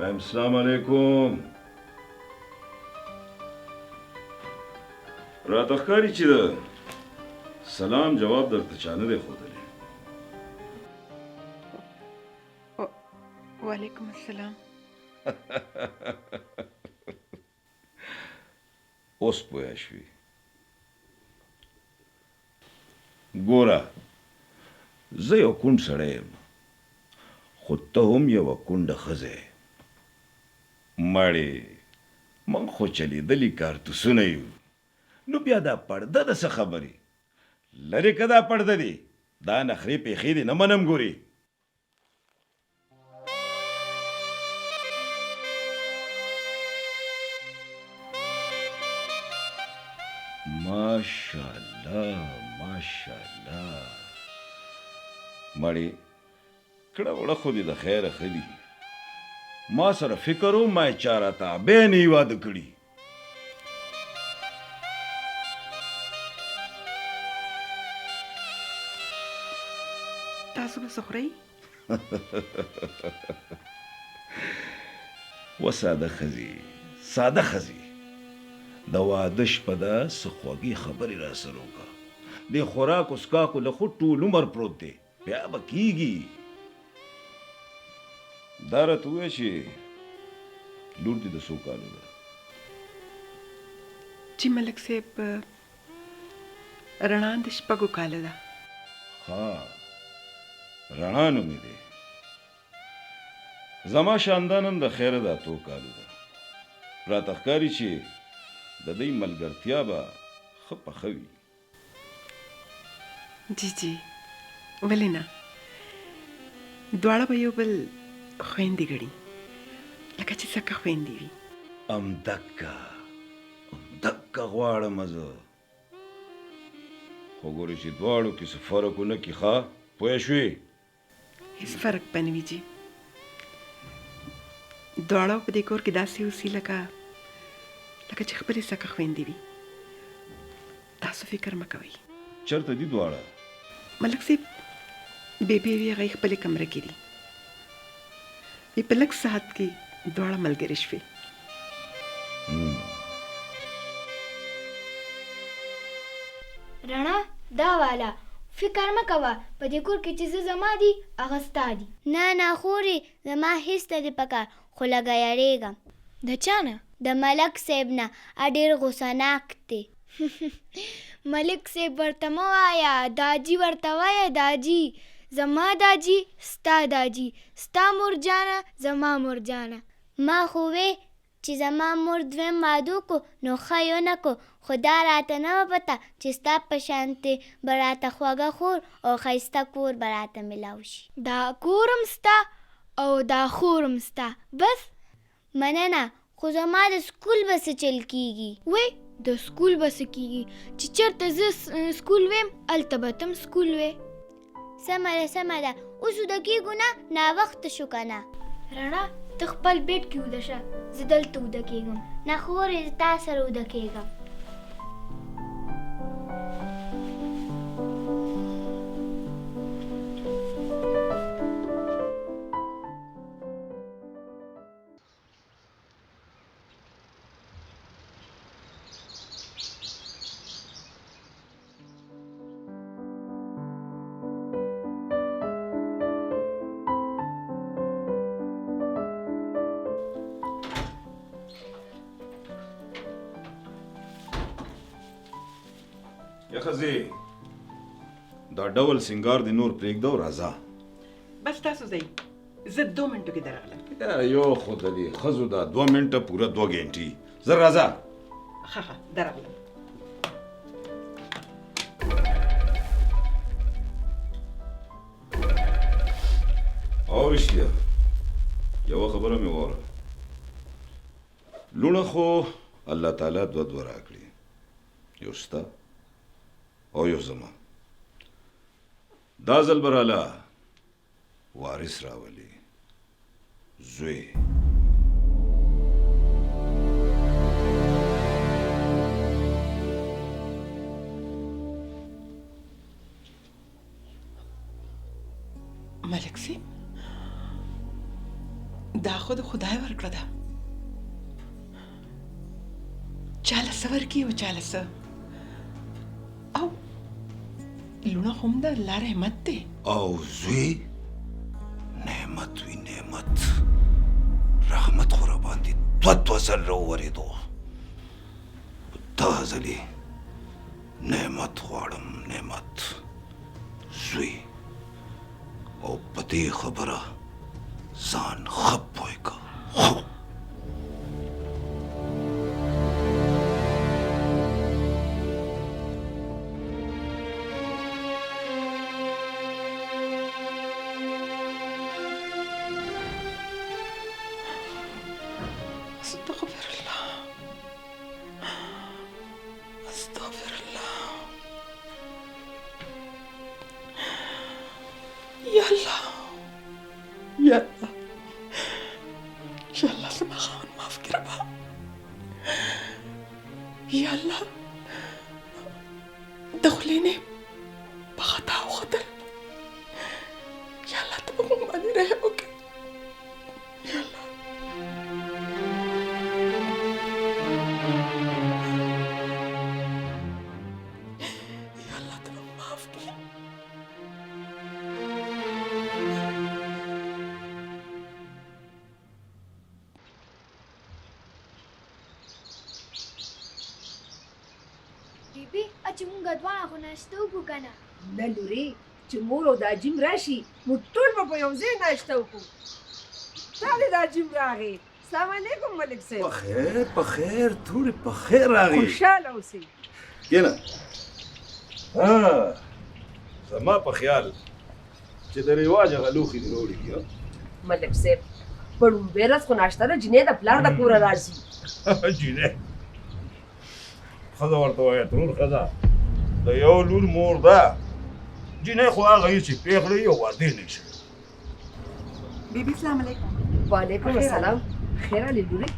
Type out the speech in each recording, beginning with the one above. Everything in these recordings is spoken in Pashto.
وایم سلام علیکم. راته ښکاري چې د سلام جواب درته چا نه دی ښودلی. وعلیکم السلام. اوس پوه شوې؟ ګوره زه یو کونډ سړی یم، خو ته هم یوه کونډه ښځه یې. مړې، موږ خو چلېدلي کارتوسونه یو، نو بیا دا پړده د څه خبرې؟ لرې که دا پړده دې، دا نخرې پېښې دې نه منم ګورې. ماشاءالله ماشاءالله مړې کړه وړه خو دې د خیره ښه دي. ما سره فکر و ما یې چا راته ابی نه وي واده کړي. تاسو به څه خورئ؟ وه ساده ښځې، ساده ښځې، د واده شپه ده، څه خوږې خبرې راسره وکړه. دې خوراک و څکاکو له خو ټول عمر پروت دی، بیا به کیږي. دا راته ووایه چې لور دې د څو کالو ده؟ جی ملک صاحب، رڼا د شپږو کالو ده. ښه، رڼا نوم یې دی. زما شاندان هم د خیره د اتو کالو ده. راته ښکاري چې د دوی ملګرتیا به ښه پخه وي. جی جی ولې نه، دواړه به یو بل خویندې ګڼي، لکه چې سکه خویندې وي. همدکه همدکه غواړم زه، خو ګورې چې دواړو کې څه فرق ونه کړي. ښه پوه شوې؟ هیڅ فرق به نه وي جي، دواړه په دې کور کې داسې اوسي لکه لکه چې خپلې سکه خویندې وي. تاسو فکر مه کوئ. چرته دي دواړه؟ ملک صاحب، بیبي وي هغه خپلې کمره کې دي. وي په لږ ساعت کې دواړه ملګرې شوې. رڼا، دا والا فکر مه کوه، په دې کور کې چې څه زما دي هغه ستا دي. نه نه خورې، زما هېڅ نه دي پکار، خو لږه یریږم. د چا نه؟ د ملک صیب نه، ا ډېر غوسه ناک دی. ملک صیب ورته مه وایه، داجي ورته وایه، داجي، زما داجي، ستا داجي، ستا مور جانه، زما مور جانه. ما خو وې چې زما مور دویم واده وکړو نو ښه یې ونه کړو، خو دا راته نه وه پته چې ستا په شانتې به راته خوږه خور او ښایسته کور به راته ملاو شي. دا کور هم ستا او دا خور هم ستا، بس. مننه، خو زما د سکول به څه چل کیږي؟ وې د سکول به څه کیږي، چې چرته زه سکول ویم هلته به ته هم سکول وې. سمه ده سمه ده، اوس وده کیږو نه، ناوخته شو کنه. رڼا ته خپل بیډ کې وده شه، زه دلته وده کیږم. نه خورې، زه تا سره وده کیږم. یا ښځې، دا ډول سنګار دې نور پرېږده او راځه. بس تاسو ځئ، زه دوه منټو کې درغلم. یو خو د دې ښځو دا 2 منټه پوره 2 ګنټې. زر راځه. ښه ښه درغلم. او رښتیا یوه خبره مې واوره، لوڼه خو الله تعالی دوه دوه راکړي، یو ستا او یو زما. دا ځل به راله وارث راولي زوی. ملک صاحب، دا خو د خدای ورکړه ده، چاله څه ورکړي او چاله څه، او لوڼه خو هم د الله رحمت دی. او زوی نعمت وي نعمت، رحمت خو راباندې دوه دوه ځل راوورېدو، دا ځلې نعمت غواړم نعمت زوی. او په دې خبره ځان ښه پوه که. استغفر الله استغفر الله. یا الله یا الله یا الله زما خاوند معاف کړه ربه. یا الله د خولې نه په خطا وختل، یا الله ته په موږ باندې رحم وکړې. یا الله یا الله ته موږ معاف کړې. بیبي چې مونږ دواړه خو ناشته وکړو که نه؟ نه لورې، چې مور او دا جیم راشي موږ ټول به په یو ځای ناشته وکړو. دا دی دا جیم راغی. سلام علیکم ملک صاحب. په خیر په خیر تورې، په خیر راغی. خوشحاله اوسئ. کښېنه. زما په خیال چې د رواج هغه لوښي دې راوړي دي. ملک صاحب په ړومبۍ ورځ خو ناشته د جینۍ د پلار د کوره راځي. جینۍ ښځه ورته وایه، ترور ښځه د یو لور مور ده. جینۍ خو هغه یې چې پېغلې یې او واده یې نه شوی. بیبي سلام علیکم. وعلیکم السلام. خیر علي لورې.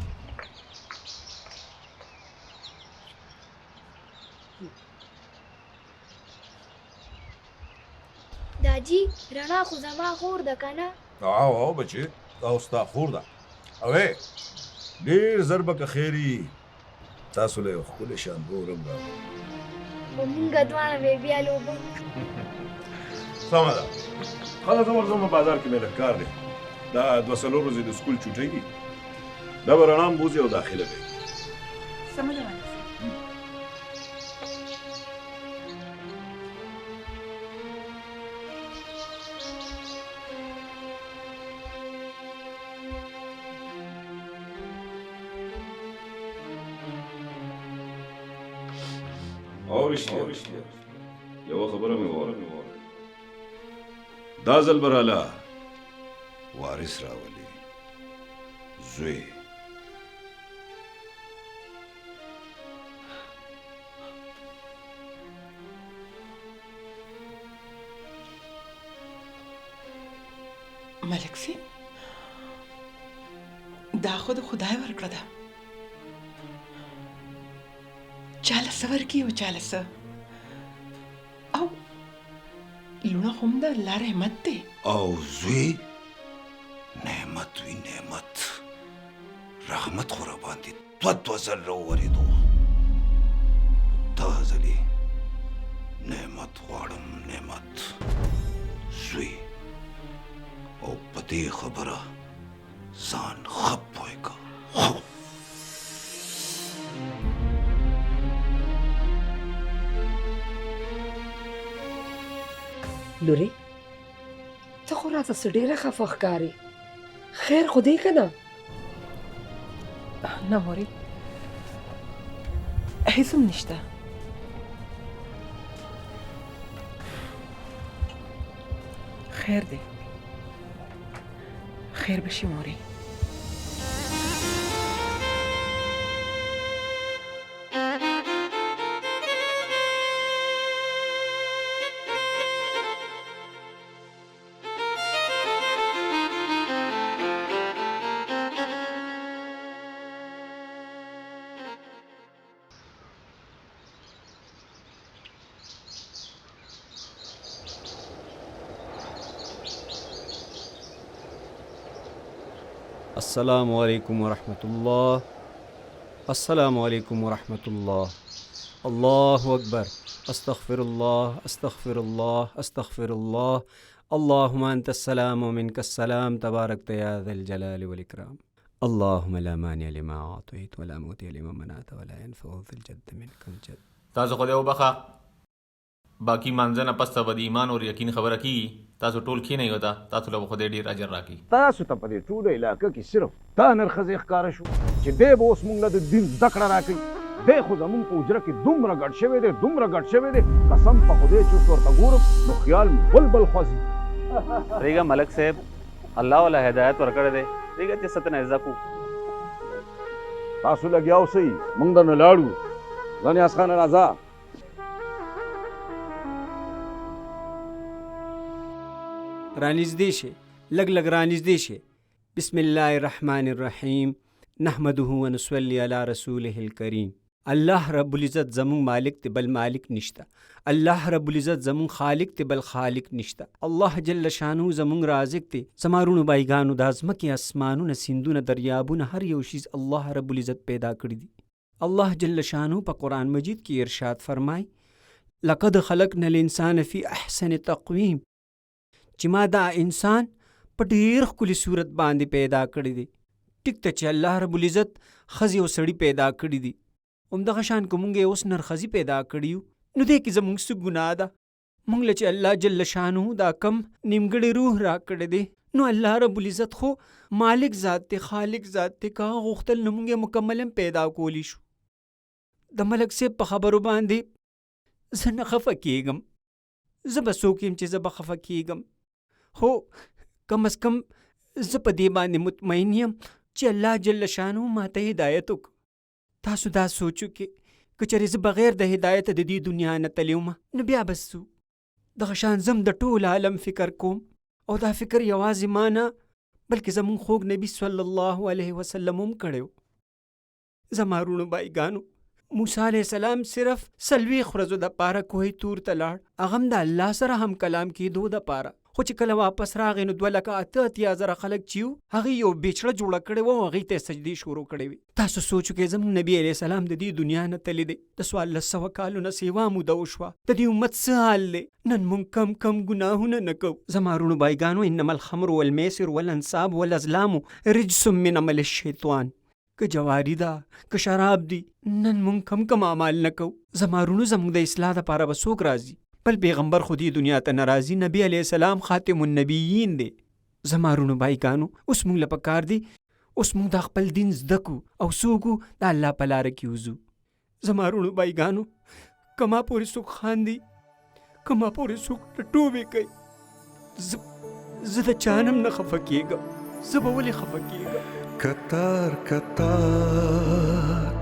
داجي رڼا خو زما خور ده که نه؟ او او بچې، دا ستا خور ده. اوې ډېر زر به که خیري تاسو له یو ښکلی شان ورور هم راوړم. او مونږ دواړه به بیا لوبو. سمه ده. ښه ده، زه ورځم بازار کې مې لږ کار دی. دا دوه څلور ورځې د سکول چوټۍ دي، دا به رڼا هم بوځي او داخله به یې. سمه ده ملک صاحب. او رښتیا یوه خبره مې واوره، دا ځل به راله وارث راولي زوی. ملک صاحب دا خو د خدای ورکړه ده، چاله څه ورکړي او چاله څه، او لوڼه خو هم د الله رحمت دی. او زوی نعمت وي نعمت، رحمت خو راباندې دوه دوه ځل راوورېدو، دا ځلې نعمت غواړم نعمت زوی. او په دې خبره ځان ښه پوه که. لورې ته خو راته څه ډېره خفه ښکارې، خیر خو دی که نه؟ نه مورې، هېڅ هم نشته. خیر دی، خیر به شي مورې. السلام علیکم ورحمت الله. السلام علیکم ورحمت الله. الله اکبر. استغفر الله، استغفر الله، استغفر الله. اللهم انت السلام ومنك السلام، تباركت يا ذا الجلال والاکرام. اللهم لا مانع لما اعطيت ولا معطي لما منعت ولا ينفع ذا الجد منك الجد. تاسو خدای وبخښه. باقي مانځه نه پس ته به د ایمان اور یقین خبره کیږي. تاسو ټول کښینئ ورته، تاسو له به خدای ډیر اجر راکړي. تاسو ته په دې ټوله علاقه کې صرف دا نرښځی ښکاره شو چې دی به اوس مونږ له د دین زده کړه راکوي. دی خو زمونږ په حجره کې دومره ګډ شوی دی، دومره ګډ شوی دی، قسم په خدای چې اوس ورته ګورم نو خیال مې بل بل خوا ځي. پرېږه ملک صاحب، الله وله هدایت ورکړی دی، پرېږه چې څه ترېنه زده کړو. تاسو لګیا اوسئ، مونږ درنه لاړو. ځه نیاز خانه راځه. رانږدې شئ، لږ لږ رانږدې شئ. بسم الله الرحمن الرحیم، نحمده ونصلي علی رسوله الکریم. الله رب العزت زمونږ مالک دی، بل مالک نشته. الله رب العزت زمونږ خالق دی، بل خالق نشته. الله جل شانه زمونږ رازق دی. زما وروڼو بایګانو، دا ځمکې، اسمانونه، سیندونه، دریابونه، هر یو شیز الله رب العزت پیدا کړي دي. الله جل شانه په قرآن مجید کې ارشاد فرمای، لقد خلقنا الانسان فی احسن تقویم، چې ما دا انسان په ډېر ښکلي صورت باندې پیدا کړی دی. ټیک ته چې الله رب العزت ښځې او سړي پیدا کړي دي، همدغه شان که مونږ یې اوس نرښځي پیدا کړي یو، نو دې کې زمونږ څه ګناه ده؟ مونږ له چې الله جل شانه دا کم نیمګړی روح راکړی دی، نو الله رب العزت خو مالک ذات دی، خالق ذات دی، که هغه غوښتل نو مونږ یې مکمل هم پیدا کولی شو. د ملک صاحب په خبرو باندې زه نه خفه کیږم. زه به څوک یم چې زه به خفه کیږم؟ خو کم از کم زه په دې باندې مطمئن یم چې الله جل شانه ما ته هدایت وکړ. تاسو دا سوچ وکړئ، که چېرې زه بغیر د هدایته د دې دنیا نه تللی وم نو بیا به څه؟ دغه شان زه هم د ټول عالم فکر کوم، او دا فکر یوازې ما نه بلکې زمونږ خوږ نبي صلی الله علیه وسلم هم کړی و. زما وروڼو بایګانو، موسی علیه السلام صرف 40 ورځو دپاره کوه طور ته لاړ، هغه هم د الله سره هم کلام کېدو دپاره. خو چې کله واپس راغی نو 2,88,000 خلک چې وو هغوی یو بیچړه جوړه کړې وه او هغوی ته یې سجدې شروع کړې وې. تاسو سوچ وکړئ، زموږ نبي علیه السلام د دې دنیا نه تللی دی، د 1400 کالو نه سیوا موده وشوه، د دې امت څه حال دی؟ نن موږ کم کم ګناهونه نه کوو. زما وروڼو بایګانو، انما الخمر والمیسر والانصاب والازلام رجس من عمل الشیطان. که جواری ده که شراب دي، نن موږ کم کم اعمال نه کوو. زما وروڼو، زموږ د اصلاح دپاره به څوک راځي؟ بل پیغمبر خو دې دنیا ته نه راځي. نبی علیه السلام خاتم النبیین دی. زما وروڼو بایګانو، اوس موږ له پکار دي اوس موږ دا خپل دین زده کړو او څوک د الله په لاره کې وځو. زما وروڼو بایګانو، که ما پورې څوک خاندي، که ما پورې څوک ټوبې کوي، زه د چا نه هم نه خفه کېږم. زه به ولې خفه کېږم؟ کتار کتار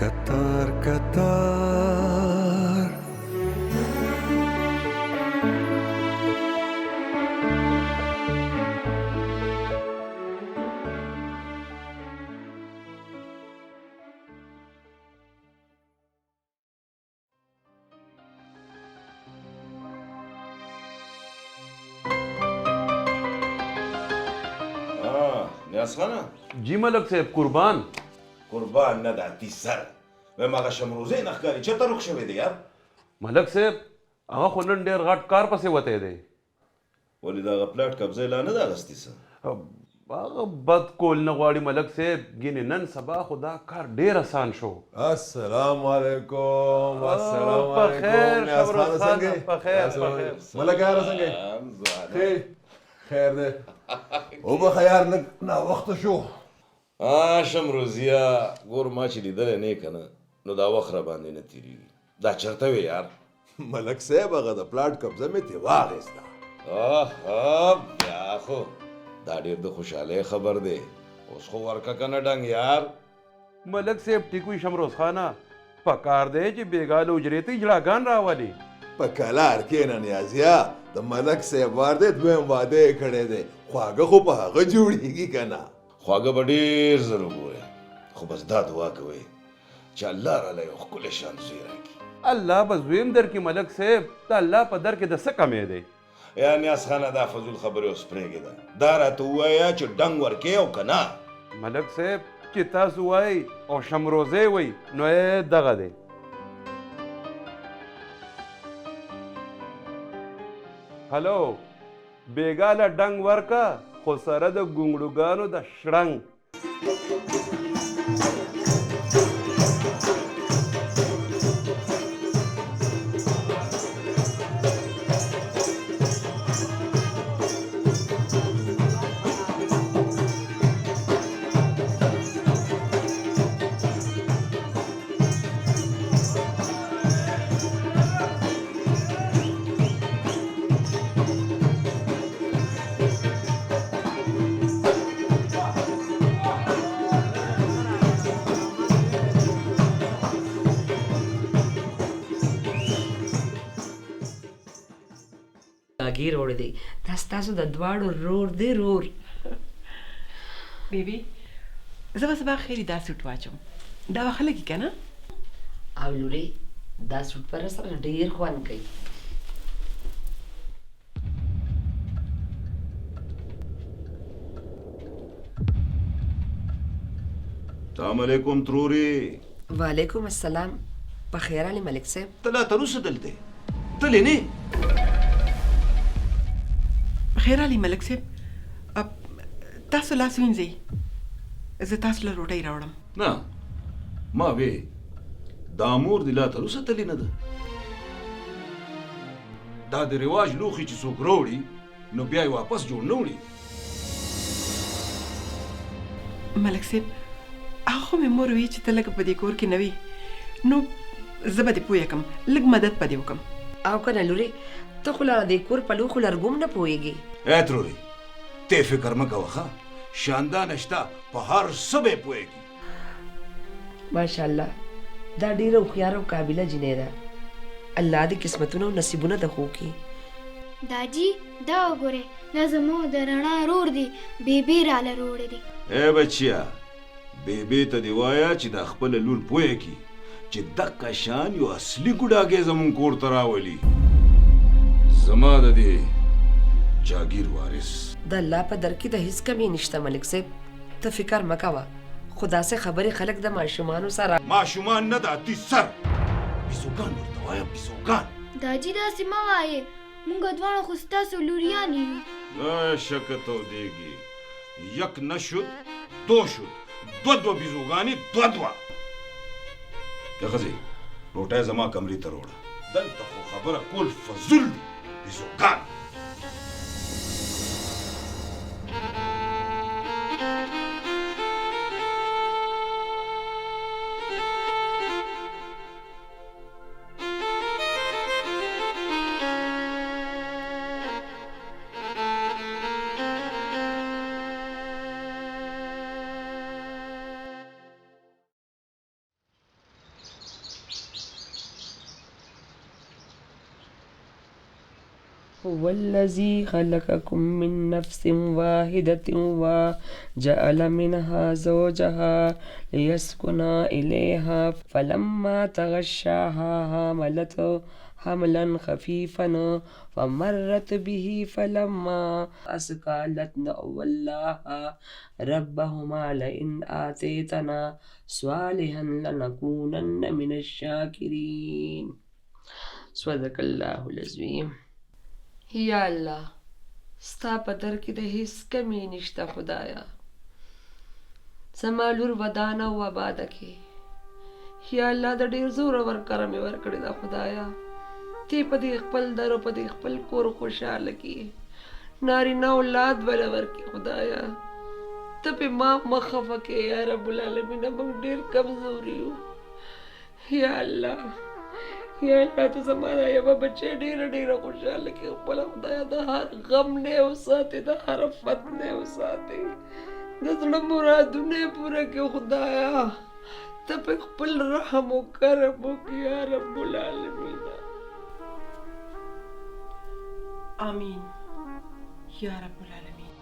کتار کتار. نیاز خانه. جی ملک صاحب، قربان. قربان نه ده تی سر وایم، هغه شمروزی نه ښکاري، چېرته ورک شوی دی یار؟ ملک صاحب هغه خو نن ډېر غټ کار پسې وتی دی. ولې د هغه پلاټ قبضه یې لا نه ده اخیستې څه؟ هغه بد کول نه غواړي ملک صاحب، ګینې نن سبا خو دا کار ډېر اسان شو. السلام علیکم. السلام په خیر علیکم. نیاز شمروز خانه، خانه، څنګه یې؟ په خیر، په خیر. ملک یاره څنګه یې؟ خیر دی. وبخښه یار، لږ ناوخته شو. شمروزیه ګور، ما چې لیدلی نه یې که نه نو دا وخت راباندې نه تېرېږي. دا چېرته وې یار؟ ملک صاحب هغه د پلاټ قبضه مې ترې واخیسته. بیا خو دا ډېر د خوشحالۍ خبر دی. اوس خو ورکه که نه ډنګ یار. ملک صاحب ټیک وي شمروز خانه، پکار دی چې بېګا له حجرې ته اجړاګان راولي. په کلار کښېنه نیازیه، د ملک صاحب وار دی، دویم واده یې کړی دی، خواږه خو په هغه جوړېږي که نه. خواږه به ډېر زر وګورئ، خو بس دا دعا کوئ چې الله راله یو ښکلی شان زوی راکړي. الله به زوی هم درکړي ملک صاحب، د الله په در کې د څه کمی دی؟ یا نیاز خانه، دا فضول خبرې اوس پرېږده، دا راته ووایه چې ډنګ ورکې او که نه؟ ملک صاحب چې تاسو وایئ او شمروزی وایي نو یې دغه دی. هلو، بېګا له ډنګ ورکه خو سره د ګونګړوګانو د شړنګ. جاګیر وړی دی، دا ستاسو د دواړو رور دی. رور بیبي، زه به سبا خیري دا سوټ واچوم، دا به ښه لګي که نه؟ او لورې، دا سوټ به راسره ډېر خوند کوي. سلام علیکم ترورې. وعلیکم السلام، په خیر راغلې ملک صاحب. ته لا تر اوسه دلته یې، تلې نه یې؟ خیر علي ملک صاحب، تاسو لاس وینځئ، زه تاسو له روټۍ راوړم. نه، ما وی دا مور دې لا تر اوسه تلې نه ده. دا د رواج لوښي چې څوک راوړي نو بیا یې واپس جوړ نه وړي. ملک صاحب، هغه خو مې مور وی چې ته لږ په دې کور کې نه وې، نو زه به دې پوهه کړم، لږ مدد به دې وکړم. او که نه لورې، ته خو لا د دې کور په لوښو لرګو هم نه پوهېږې. ای ترورې، ته فکر مه کوه، ښه شاندانه شته، په هر څه به یې پوه کړي. ماشاءالله، دا ډېره هوښیاره او قابله جینۍ ده، الله دې قسمتونه او نصیبونه د ښو کړي. داجي، دا وګورئ، دا زموږ د رڼا رور دی، بیبي راله روړی دی. ای بچیه، بیبي ته دې وایه چې دا خپله لور پوه کړي چې دقه شان یو اصلي ګوډاګی زموږ کور ته راولي، زما د دې جاګیر وارث. د الله په در کې د هیڅ کمی نشته ملک صاحب، ته فکر مه کوه، خو داسې خبرې خلک د ماشومانو سره. ماشومان نه، د اتي سر بیزوګان ورته وایه، بیزوګان. داجي داسې مه وایې، موږ دواړه خو ستاسو لوریانې یو. نه شکه تودېږي، یک نه شد دو شد، دوه دوه بیزوګانې، دوه دوه. د ښځې روټۍ زما کمرې ته راوړه، دلته خو خبره کول فضول دي، بیزوګان. هو الذي خلقكم من نفس واحدة وجعل منها زوجها ليسكن إليها فلما تغشاها حملت حملا خفيفا فمرت به فلما أثقلت دعوا الله ربهما لئن آتيتنا صالحا لنكونن من الشاكرين. صدق الله العظيم. یا الله، ستا په در کې د هیڅ کمی نشته خدایا، زما لور ودانه او آباده کې. یا الله، د ډېر زورور کرم یې ورکړې ده خدایا، ته په دې خپل در او په دې خپل کور خوشحاله کړې، نارینه اولاد به له ورکړې خدایا، ته پې ما مه خفه کړې یا رب العالمین، موږ ډېر کمزوري یو. یا الله، یا الله، ته زما دا یوه بچی ډېره ډېره خوشحاله کړې خپله خدایه، د هر غم نه یې وساتې، د هر افت نه یې وساتې، د زړه مرادونه یې پوره کړې خدایه، ته په خپل رحم او کرم وکړې یا رب العالمین. آمین یا رب العالمین.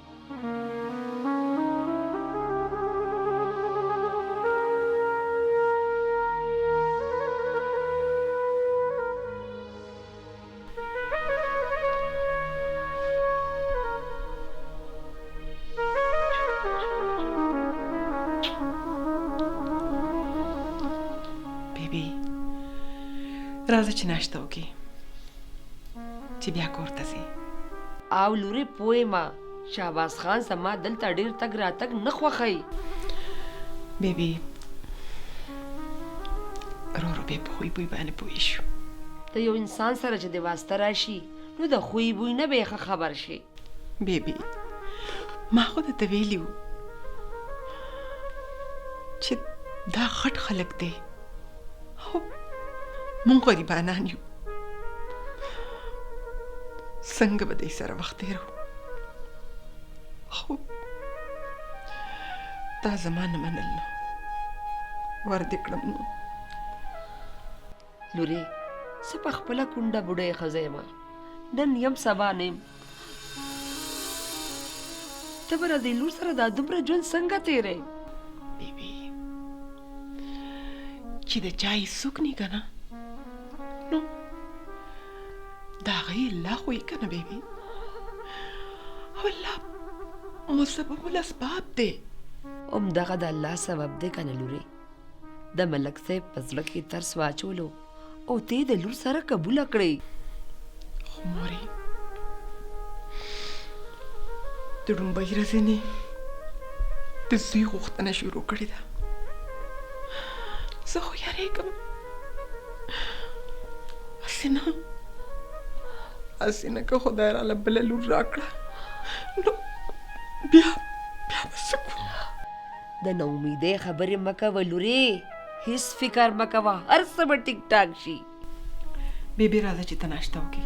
راځه چې ناشته وکړي چې بیا کور ته ځې. او لورې پوه یم، شهباز خان زما دلته ډېر تګ راتګ نه خوښوي. بیبي ورو ورو بیا په خوی بوی باندې پوه شو. د یو انسان سره چې د واسطه راشي نو د خوی بوی نه به یې ښه خبر شي. بیبي ما خو درته ویلي وو چې دا غټ خلک دی او مونږ غریبانان یو، څنګه به دی سره وخت تېرو؟ خو تا زما نه منل نو ور دې کړم نو. لورې زه په خپله کونډه بوډۍ ښځه یم، نن یم سبا نه یم، ته به له دې لور سره دا دومره ژوند څنګه تېروې؟ بیبي چې د چا هېڅوک نی که نه نو د هغه یې الله خو یې که نه بیبي، او الله مسبب الاسباب دی. همدغه د الله سبب دی که نه لورې، د ملک صاحب په زړه کې ترس واچولو او ته یې د لور سره قبوله کړې. خو مورې د ړومبۍ ورځې نه د زوی غوښتنه شروع کړې ده، زه خو یارېږم هسې نه هسې نه که خدای راله بله لور راکړه نو بیا بیا به څه کوو؟ د ناامیدۍ خبرې مه کوه لورې، هیڅ فکر مه کوه، هر څه به ټیک ټاک شي. بیبي راځه چې ته ناشته وکړې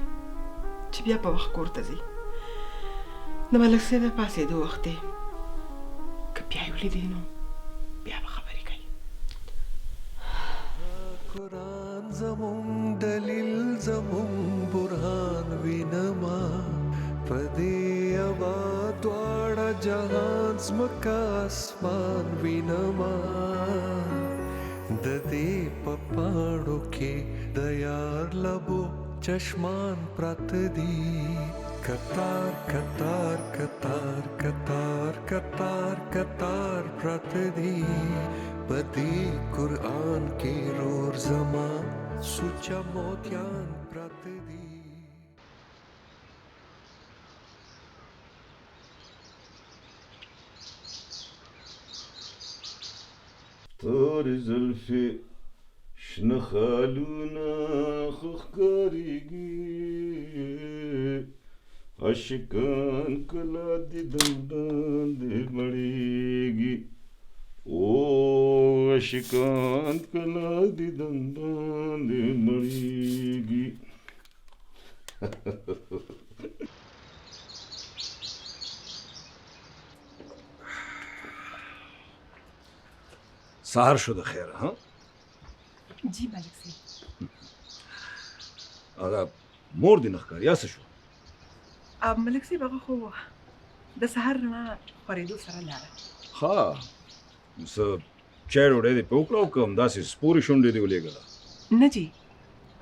چې بیا په وخت کور ته ځې. د ملک صاحب د پاڅېدو وخت دی، که بیا یې ولیدې نو بیا به خبرې کوي. قرآن زمونږ دلیل زمونږ برهان وینما په دې ابا دواړه جهان ځمکه اسمان وینما د دې په پاڼو کې د یار لبو چشمان پراته دي کتار کتار کتار کتار کتار کتار پراته دي په دې قرآن کې رور زما سوچه موتیان پراته دي. تورې زلفې شنه خالونه ښه ښکارېږي، عاشقان کله دیدن باندې مړېږي، او عاشقان کله دیدن باندې مړېږي. سهار شو د خیره. ها جی ملک صاحب. هغه مور دې نه ښکاري یا څه شو؟ ملک صاحب هغه خو د سهار رڼا خورېدو سره لاړه. ښه څه چای ډوډۍ دې پرې وکړه او که همداسې سپورې شونډې دې ولېږله؟ نه جي،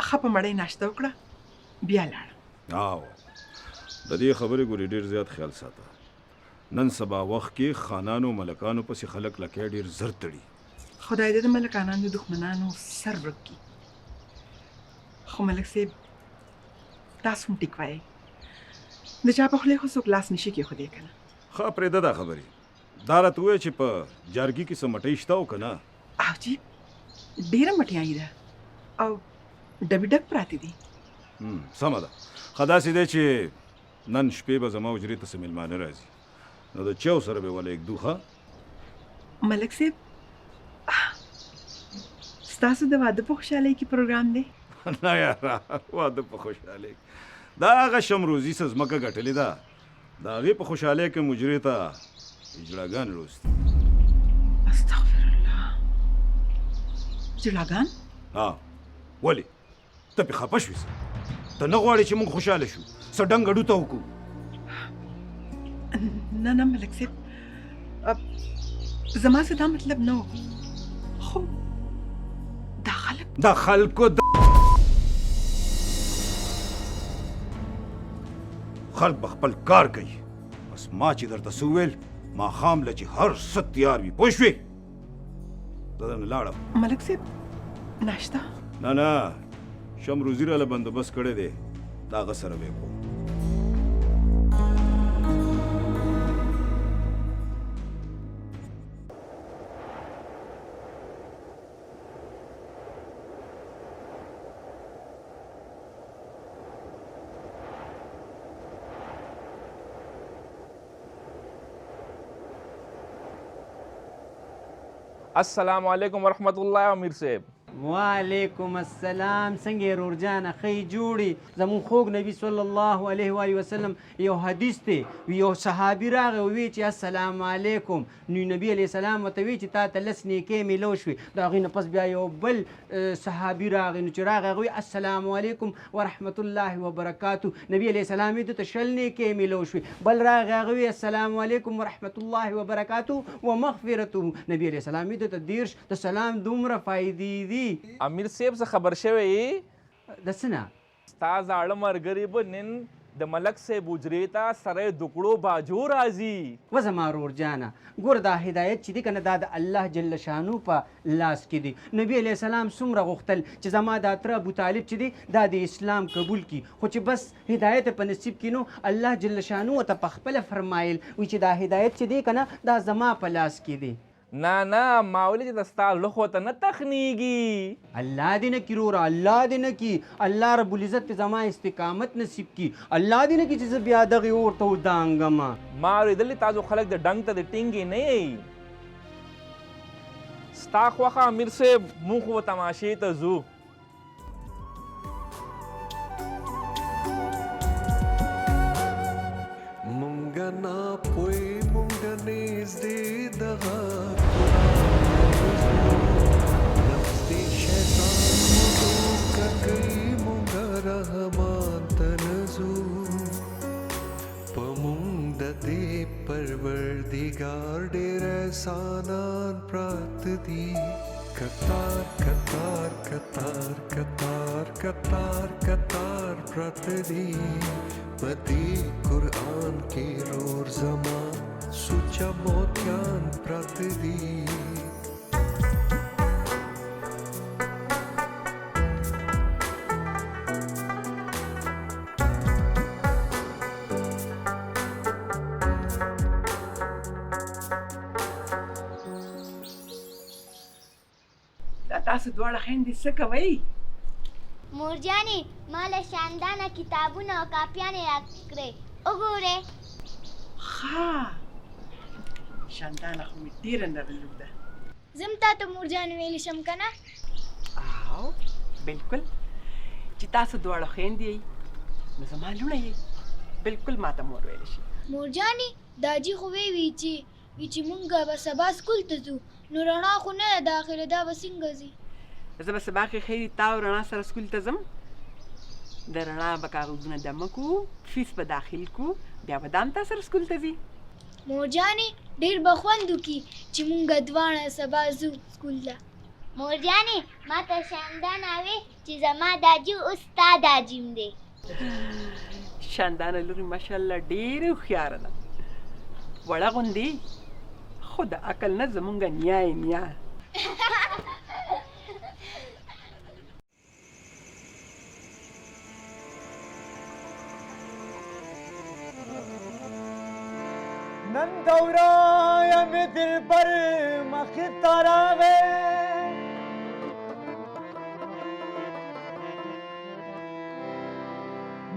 ښه په مړۍ ناشته وکړه بیا لاړه. او د دې خبرې ګورې ډېر زیات خیال ساته، نن سبا وخت کې خانانو ملکانو پسې خلک لکۍ ډېر زر تړي. خدای دې د ملکانانو دښمنانو سر ورک کړي. خو ملک صاحب تاسو هم ټیک وایئ، د چا په خولې خو څوک لاس نشي کېښودی که نه؟ ښه پرېږده دا خبرې، دا راته ووایه چې په جارګي کې څه مټۍ شته او که نه؟ او جي ډېره مټیایي ده او ډبي ډک پراته دي. سمه ده، ښه داسې دی چې نن شپې به زما حجرې ته څه مېلمانه راځي نو د چاو سره به وله ږدو. ښه ملک صاحب ستاسو د واده په خوشحالۍ کې پروګرام دی؟ نه یاره، واده په خوشحالۍ کې دا هغه شمروزي څه ځمکه ګټلې ده، د هغې په خوشحالۍ کې مجرې ته اجړاګان لوستي. استغفر الله، اجړاګان؟ ها ولې ته پې خفه شوې؟ څه ته نه غواړې چې موږ خوشحاله شو، څه ډنګ اډو ته وکړو؟ نه نه ملک صاحب، زما څه دا مطلب نه و، خو دا خلک دا خلکو د خلک به خپل کار کوي. بس ما چې درته څه وویل، ماښام له چې هر څه تیار وي، پوه شوې؟ زه درنه لاړم. ملک صاحب ناشته؟ نه نه، شم روزي راله بندوبست کړی دی، د هغه سره به یې کوم. السلام علیکم ورحمت الله امیر صاحب. وعلیکم السلام. څنګه یې رور جانه، ښه یې جوړې؟ زموږ خوږ نبي صلی الله علیه وآله وسلم یو حدیث دی، یو صحابي راغی او وی چې السلام علیکم، نو نبی علیه السلام ورته وی چې تا ته لس نیکۍ میلو شوې. د هغې نه پس بیا یو بل صحابي راغی، نو چې راغی هغه وی السلام علیکم ورحمت الله وبرکاته، نبی علیه السلام یې ده ته 20 نیکۍ میلو شوې. بل راغی هغه وی السلام علیکم ورحمت الله وبرکاته ومغفرته، نبی علیه السلام یې ده ته 30. د سلام دومره فایدې دي. امیر صاحب څه خبر شوی یې؟ د څه نه؟ ستا زاړه ملګري به نن د ملک صاحب حجرې ته سره دکړو باجو راځي. وه زما رور جانه، ګوره دا هدایت چې دی که نه، دا د الله جل شانو په لاس کې دی. نبی علیه السلام څومره غوښتل چې زما دا تره ابو طالب چې دی دا د اسلام قبول کړي، خو چې بس هدایت په نصیب کې نو الله جل شانو ورته په خپله فرمایل وي چې دا هدایت چې دی که نه دا زما په لاس کې دی. نه نه، ما ویل چې د ستا زړه خو ته نه تخنیږي. الله دې نه کړي وروره، الله دې نه کړي. الله رب العزت دې زما استقامت نصیب کړي. الله دې نه کړي چې زه بیا دغې اور ته ودانګم. ما اورېدلي تاسو خلک د ډنګ ته د ټینګې نه یئ. ستا خوښه امیر صاحب، موږ خو به تماشې ته ځو. مونږ ناپوه، مونږ نږدې دغه نفس دې شیطان مو دوکه کوي، مونږ رحمان ته نه ځو. په مونږ د دې پروردګار ډېر احسانان پراته دي. کتار کتار کتار کتار کتار کتار پراته دي. په دې قرآن کې رور زما سوچه موتیان پراته دي. دا تاسو دواړه خویندې څه کوئ؟ مور جانې، ما له شاندانه کتابونه او کاپیانې راکړې، وګورئ. ښه، شاندانه خو مې ډېره نره لور ده. زه هم تا ته مور جانې ویلی شم که نه؟ او بلکل، چې تاسو دواړه خویندې یئ نو زما لوڼه یئ، بلکل ما ته مور ویلی شي. مور جانې، دا جي خو وی وی چې مونږ به سبا سکول ته ځو، نو رڼا خو نه ده داخله، دا به څنګه ځي؟ زه به سبا کې خیر تا او رڼا سره سکول ته ځم. د رڼا به کاغذونه دمه کړو، فیس به داخل کړو، بیا به دا هم تا سره سکول ته ځي. مور جانې، ډېر به خوند وکړي چې مونږ دواړه سبا ځو سکول ته. مور جانې، ما ته شاندانه وی چې زما داجي اوس ستا داجیم دی. شاندانه لورې ماشاءالله ډېره هوښیاره ده، وړه غوندې خو د عقل نه زمونږ نیا یې نیا. نن دورایم دلبر مخ ته راغی،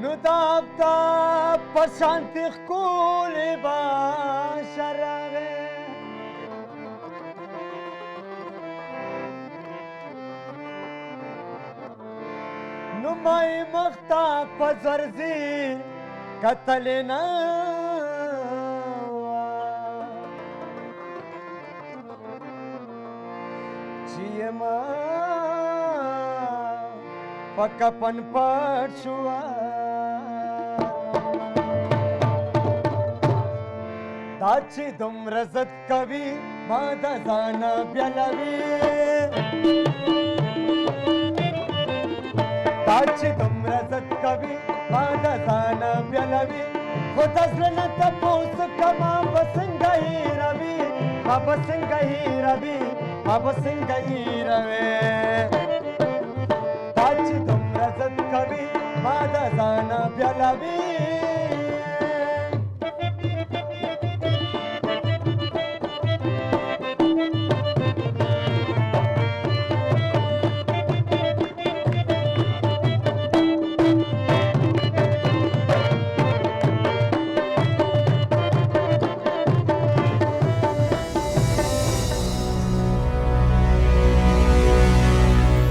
نو د آفتاب په شانتې ښکلې باشه راغی. نو ما یې مخ ته په زرزي کتلې نه چې یې ما په کفن پټ شوه. دا چې دومره ضد کوي ما د ځانه بیلوي، دا چې دومره ضد کوي ما د ځانه بیلوي، خو د زړه نه تپوس که ما به څنګه هېروي، ما به څنګه هېروي، ما به څنګه هېروي. دا چې دومره حفاظت کوي ما د ځانه بیلوي.